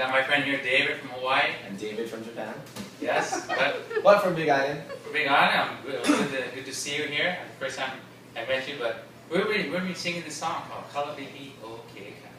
Got my friend here, David from Hawaii. And David from Japan. Yes, but What from Big Island? from Big Island, I'm good, good to see you here. The first time I met you, but we're be singing this song called Kalawehi O Ke Kai.